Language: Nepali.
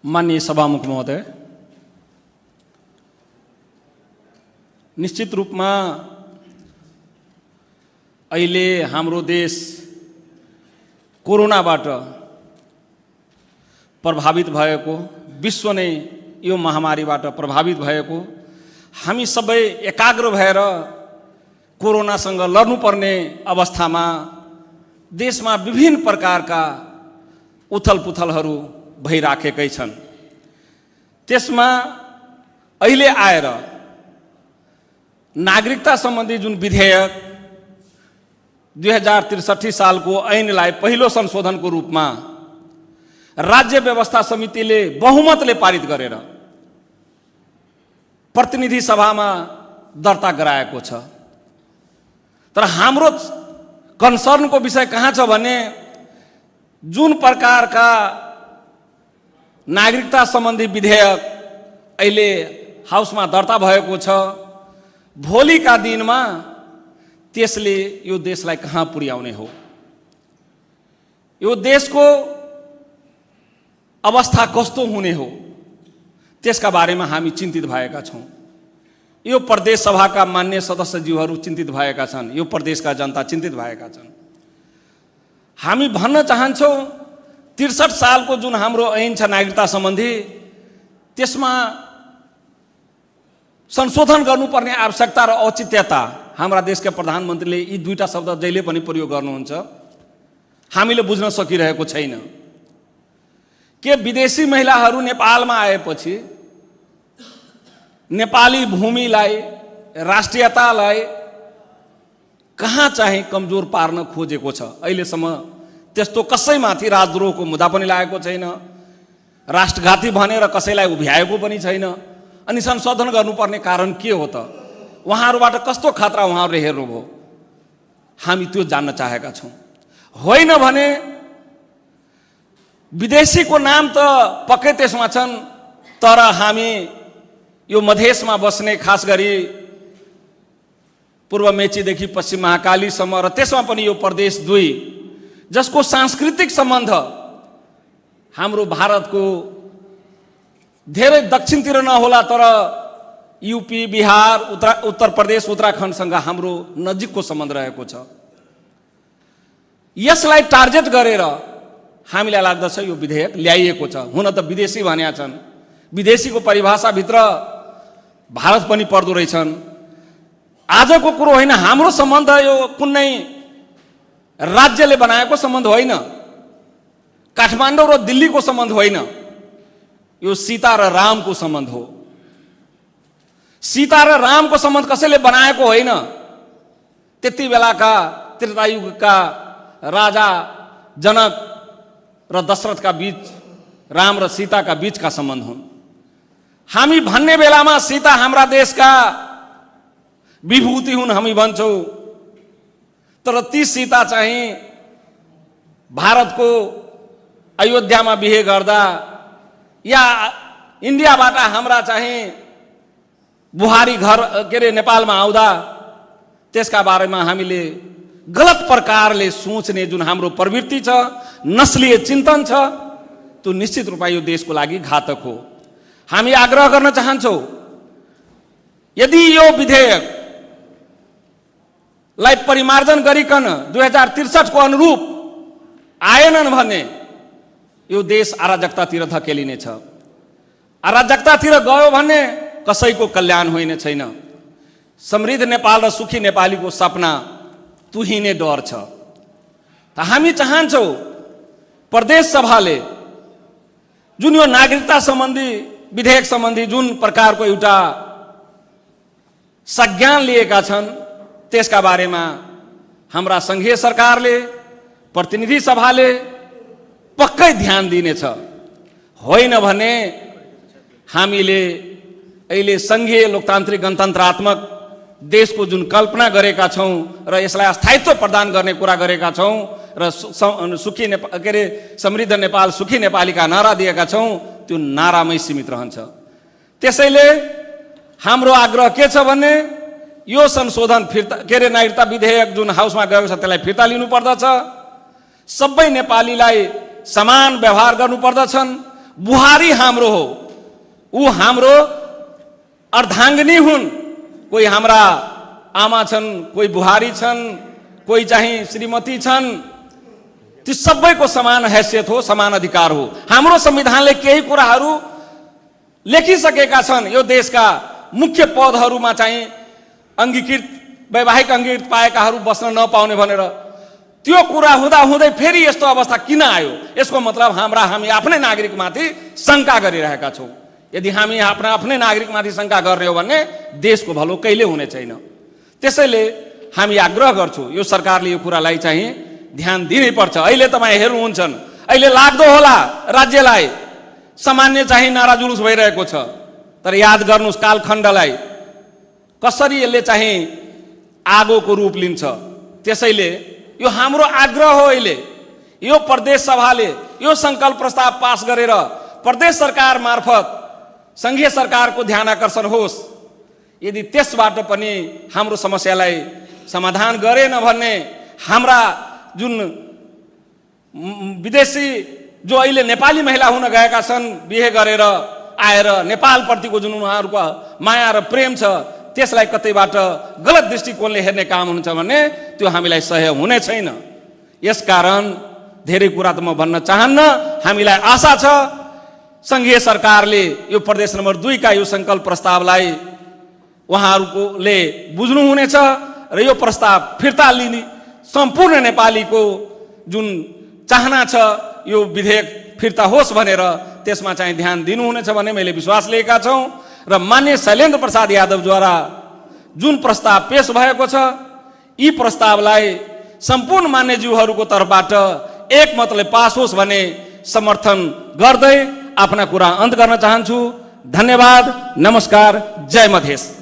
माननीय सभामुख महोदय, निश्चित रूपमा अहिले हाम्रो देश कोरोनाबाट प्रभावित भएको, विश्व नै यो महामारीबाट प्रभावित भएको, हामी सबै एकाग्र भएर कोरोनासँग लड्नुपर्ने अवस्थामा देशमा विभिन्न प्रकारका उथलपुथलहरू भइराखेकै छन्। त्यसमा अहिले आएर नागरिकता सम्बन्धी जुन विधेयक 2063 सालको ऐनलाई पहिलो संशोधनको रूपमा राज्य व्यवस्था समितिले बहुमतले पारित गरेर प्रतिनिधि सभामा दर्ता गराएको छ। तर हाम्रो कन्सर्नको विषय कहाँ छ भने जुन प्रकारका नागरिकता सम्बन्धी विधेयक अहिले हाउसमा दर्ता भएको छ, भोलिका दिनमा त्यसले यो देशलाई कहाँ पुर्याउने हो, यो देशको अवस्था कस्तो हुने हो, त्यसका बारेमा हामी चिन्तित भएका छौँ। यो प्रदेश सभाका मान्य सदस्यज्यूहरू चिन्तित भएका छन्, यो प्रदेशका जनता चिन्तित भएका छन्। हामी भन्न चाहन्छौँ 63 सालको जुन हाम्रो ऐन छ नागरिकता सम्बन्धी, त्यसमा संशोधन गर्नुपर्ने आवश्यकता र औचित्यता हाम्रा देशका प्रधानमन्त्रीले यी दुईटा शब्द जहिले पनि प्रयोग गर्नुहुन्छ, हामीले बुझ्न सकिरहेको छैन। के विदेशी महिलाहरू नेपालमा आएपछि नेपाली भूमिलाई, राष्ट्रियतालाई कहाँ चाहिँ कमजोर पार्न खोजेको छ? अहिलेसम्म त्यस्तो कसैमाथि राजद्रोहको मुद्दा पनि लागेको छैन, राष्ट्रघाती भनेर कसैलाई उभ्याएको पनि छैन। अनि संशोधन गर्नुपर्ने कारण के हो त? उहाँहरूबाट कस्तो खतरा उहाँहरूले हेर्नुभयो? हामी त्यो जान्न चाहेका छौँ। होइन भने विदेशीको नाम त पक्कै त्यसमा छन्, तर हामी यो मधेसमा बस्ने, खास गरी पूर्व मेचीदेखि पश्चिम महाकालीसम्म र त्यसमा पनि यो प्रदेश 2 जसको सांस्कृतिक सम्बन्ध हाम्रो भारतको धेरै दक्षिणतिर नहोला, तर यूपी, बिहार, उत्तर प्रदेश, उत्तराखण्डसँग हाम्रो नजिकको सम्बन्ध रहेको छ। यसलाई टार्गेट गरेर हामीलाई लाग्दछ यो विधेयक ल्याइएको छ। हुन त विदेशी भनेका छन्, विदेशीको परिभाषाभित्र भारत पनि पर्दो रहेछन्। आजको कुरो होइन, हाम्रो सम्बन्ध यो कुनै राज्यले बनाएको सम्बन्ध होइन, काठमाडौँ र दिल्लीको सम्बन्ध होइन, यो सीता र रामको सम्बन्ध हो। सीता र रामको सम्बन्ध कसैले बनाएको होइन, त्यति बेलाका त्रेतायुगका राजा जनक र दशरथका बीच, राम र सीताका बीचका सम्बन्ध हुन्। हामी भन्ने बेलामा सीता हाम्रा देशका विभूति हुन् हामी भन्छौँ, तर ती सीता चाहिँ भारतको अयोध्यामा बिहे गर्दा या इन्डियाबाट हाम्रा चाहिँ बुहारी घर नेपालमा आउँदा त्यसका बारेमा हामीले गलत प्रकारले सोच्ने जुन हाम्रो प्रवृत्ति छ, नस्लीय चिन्तन छ, त्यो निश्चित रूपमा यो देशको लागि घातक हो। हामी आग्रह गर्न चाहन्छौँ, यदि यो विधेयकलाई परिमार्जन गरिकन 2063 को अनुरूप आएनन् भने यो देश अराजकतातिर धकेलिनेछ। अराजकतातिर गयो भने कसैको कल्याण होइन छैन। समृद्ध नेपाल र सुखी नेपालीको सपना तुहिने डर छ। त हामी चाहन्छौँ प्रदेश सभाले जुन यो नागरिकता सम्बन्धी विधेयक सम्बन्धी जुन प्रकारको एउटा संज्ञान लिएका छन्, त्यसका बारेमा हाम्रा संघीय सरकारले, प्रतिनिधि सभाले पक्कै ध्यान दिनेछ। होइन भने हामीले अहिले संघीय लोकतान्त्रिक गणतन्त्रात्मक देशको जुन कल्पना गरेका छौँ र यसलाई स्थायित्व प्रदान गर्ने कुरा गरेका छौँ र सुखी समृद्ध नेपाल, सुखी नेपालीका नारा दिएका छौँ, त्यो नारामै सीमित रहन्छ। त्यसैले हाम्रो आग्रह के छ भने यो संशोधन नागरिकता विधेयक जुन हाउसमा गएको छ त्यसलाई फिर्ता लिनु पर्दछ। सबै नेपालीलाई समान व्यवहार गर्नुपर्दछन्। बुहारी हाम्रो हो, ऊ हाम्रो अर्धाङ्गिनी हुन्। कोही हाम्रा आमा छन्, कोही बुहारी छन्, कोही चाहिँ श्रीमती छन्। ती सबैको समान हैसियत हो, समान अधिकार हो। हाम्रो संविधानले केही कुराहरू लेखिसकेका छन्, यो देशका मुख्य पदहरूमा चाहिँ अङ्गीकृत वैवाहिक अङ्गीकृत पाएकाहरू बस्न नपाउने भनेर। त्यो कुरा हुँदाहुँदै फेरि यस्तो अवस्था किन आयो? यसको मतलब हामी आफ्नै नागरिकमाथि शङ्का गरिरहेका छौँ। यदि हामी आफ्नै नागरिकमाथि शङ्का गर्ने हो भने देशको भलो कहिले हुने छैन। त्यसैले हामी आग्रह गर्छौँ, यो सरकारले यो कुरालाई चाहिँ ध्यान दिनै पर्छ। अहिले तपाईँ हेर्नुहुन्छन्, अहिले लाग्दो होला राज्यलाई सामान्य चाहिँ नारा जुलुस भइरहेको छ, तर याद गर्नुहोस् कालखण्डलाई कसरी यसले चाहिँ आगोको रूप लिन्छ। त्यसैले यो हाम्रो आग्रह हो। अहिले यो प्रदेश सभाले यो संकल्प प्रस्ताव पास गरेर प्रदेश सरकार मार्फत संघीय सरकारको ध्यान आकर्षण होस्। यदि त्यसबाट पनि हाम्रो समस्यालाई समाधान गरेन भने हाम्रा जुन विदेशी जो अहिले नेपाली महिला हुन गएका छन्, बिहे गरेर आएर नेपालप्रतिको जुन उहाँहरूको माया र प्रेम छ, त्यसलाई कतैबाट गलत दृष्टिकोणले हेर्ने काम हुन्छ भने त्यो हामीलाई सह्य हुने छैन। यसकारण धेरै कुरा त म भन्न चाहन्न। हामीलाई आशा छ संघीय सरकारले यो प्रदेश नम्बर 2 का यो संकल्प प्रस्तावलाई उहाँहरूले बुझ्नुहुनेछ र यो प्रस्ताव फिर्ता लिने सम्पूर्ण नेपालीको जुन चाहना छ, यो विधेयक फिर्ता होस् भनेर त्यसमा चाहिँ ध्यान दिनुहुनेछ भन्ने मैले विश्वास लिएका छौँ। र माननीय शैलेन्द्र प्रसाद यादवद्वारा जुन प्रस्ताव पेश भएको छ, यी प्रस्तावलाई सम्पूर्ण मान्यज्यूहरूको तर्फबाट एकमतले पास होस् भन्ने समर्थन गर्दै आफ्ना कुरा अन्त गर्न चाहन्छु। धन्यवाद, नमस्कार, जय मधेस।